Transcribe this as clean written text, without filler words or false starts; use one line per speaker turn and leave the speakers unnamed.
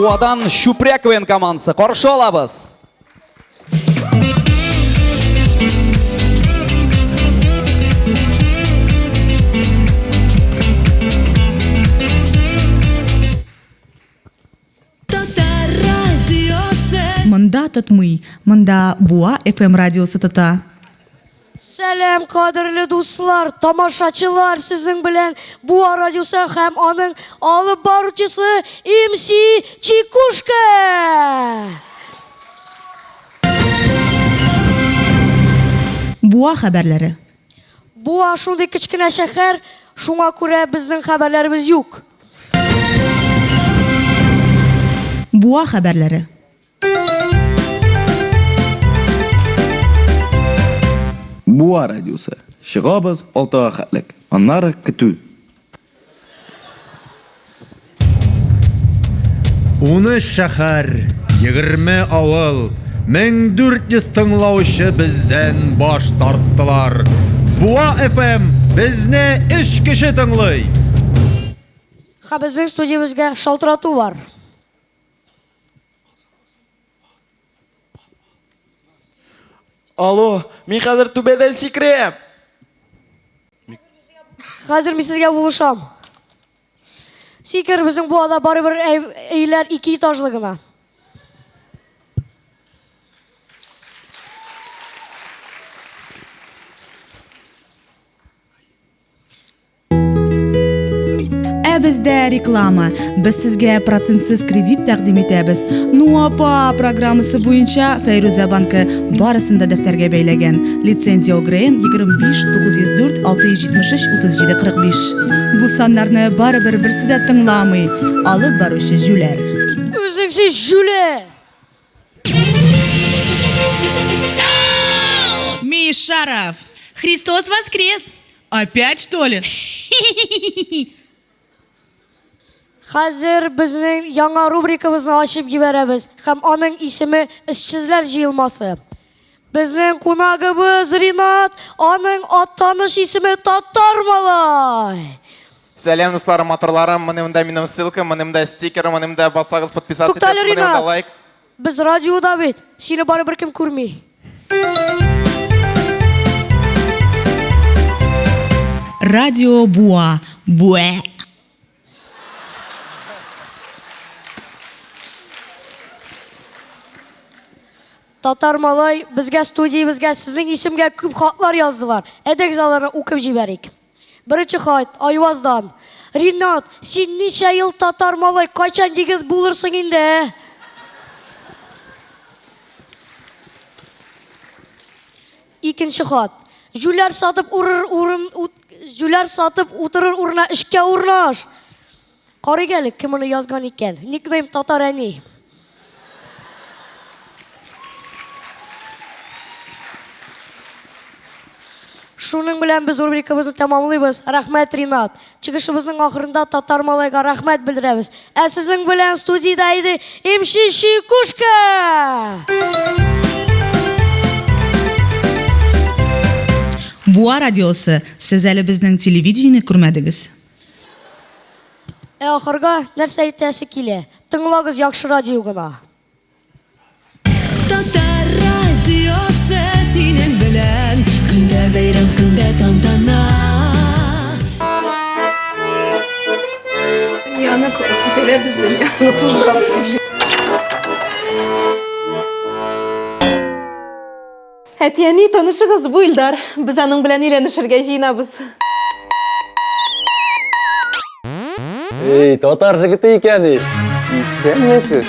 Буадан Чүпрә КВН командасы. Каршы алабыз.
Татар радиосы.
Монда тотмый, монда Буа FM радиосы тота.
Сәлам, кадерле дуслар, тамашачылар, сезнең белән Буа радиосы һәм аның алып баручысы MC Чикушка!
Буа хәбәрләре.
Буа шундый кечкенә шәһәр, шуңа күрә безнең хәбәрләребез юк.
Буа хәбәрләре.
Буа радиосы. Чыгабыз алтыга хәтлек. Аннары көтү.
13 шәһәр, 20 авыл, 1400 тыңлаучы бездән баш тарттылар. Буа FM безне өч кеше тыңлый.
Һәм безнең студиябезгә шалтырату бар.
Алло, мин хәзер түбәдән сикерәм.
Хәзер мин сезгә булышам. Сикер, безнең буада барыбер өйләр ике этажлы гына.
Ә бездә реклама. Без сезгә процентсыз кредит тәкъдим итәбез. Ну апа программасы буенча Фәйрүзә банкы барысын да дәфтәргә бәйләгән. Лицензия ОГРН 25 904 673 37 45. Бу саннарны барыбер берсе дә тыңламый. Алып баручы җүләр.
Үзең син җүләр!
Мишаров!
Христос воскрес!
Опять что ли?
Хәзер безнең яңа рубрикабызны ачып җибәрәбез һәм аның исеме Эшсезләр җыелмасы. Безнең кунагыбыз Ринат, аның таныш исеме Татар малай.
Сәлам, дусларым, матурларым. Моны монда минем ссылка, моны монда стикер, моны монда бассагыз подписаться
Туктале,
итәсез, моны монда
Ринат.
лайк.
Без радиода бит, сине барыбер кем күрми.
Радио Буа. Буә.
Татар малай, безгә студиябезгә сезнең исемгә күп хатлар яздылар. Әйдәгез аларны укып җибәрик. Беренче хат Айваздан. Ринат, син ничә ел татар малай, кайчан егет булырсың инде, ә? Икенче хат. Җүләр сатып урыр урын җүләр сатып утырыр урына эшкә урнаш. Карыйк әле, кем моны язган икән. Никнейм татар әни. Шуның белән без рубрикабызны тәмамлыйбыз. Рәхмәт, Ринат. Чыгышыбызның ахырында татар малайга рәхмәт белдерәбез. Ә сезнең белән студиядә иде МЧ Чекушка!
Буа радиосы, сез әле безнең телевидениене күрмәдегез.
Ә ахырга нәрсә әйтәсе килә? Тыңлагыз яхшы радио гына.
Татар радиосы синең белән Көндә бәйрәм, көндә тантана.
Дөньяны күтәрәбез, дөньяны туздырабыз.
Әти-әни, танышыгыз, бу Илдар. Без аның белән өйләнешергә җыенабыз.
Эй, татар җегете икән ич. Исәнмесез.